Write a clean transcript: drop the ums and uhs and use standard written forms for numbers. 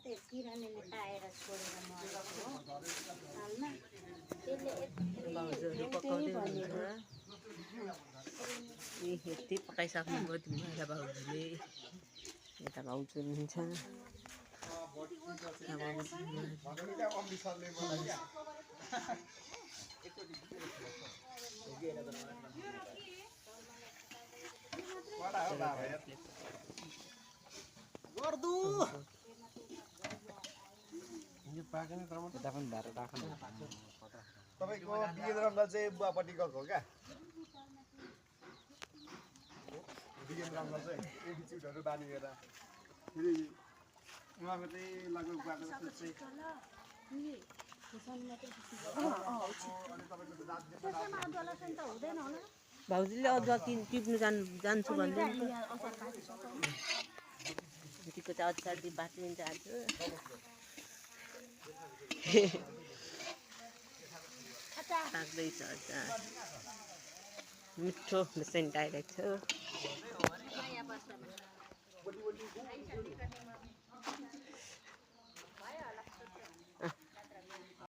त्यो किरानीले पाएर छोडेर मरेको हो हालमा त्यसले भाउजूहरू पकाउँदै हुनुहुन्छ यति पकाइसक्नुभयो तिमीलाई भाउजूले यता भाउजू हुनुहुन्छ तपाईको बिएन रङ्गल चाहिँ बुवापट्टि गएको हो क्या बिएन रङ्गल चाहिँ एटिच्युडहरू बानिएर फेरि उहाँको चाहिँ लगभग बुवाको चाहिँ भाउजूले अदुवा टिप्नु जान्छु भन्दै यतिको चाहिँ अचार बाँचिन्छ आज लाग्दैछ अचार मिठो सेन्ट आइरहेको छ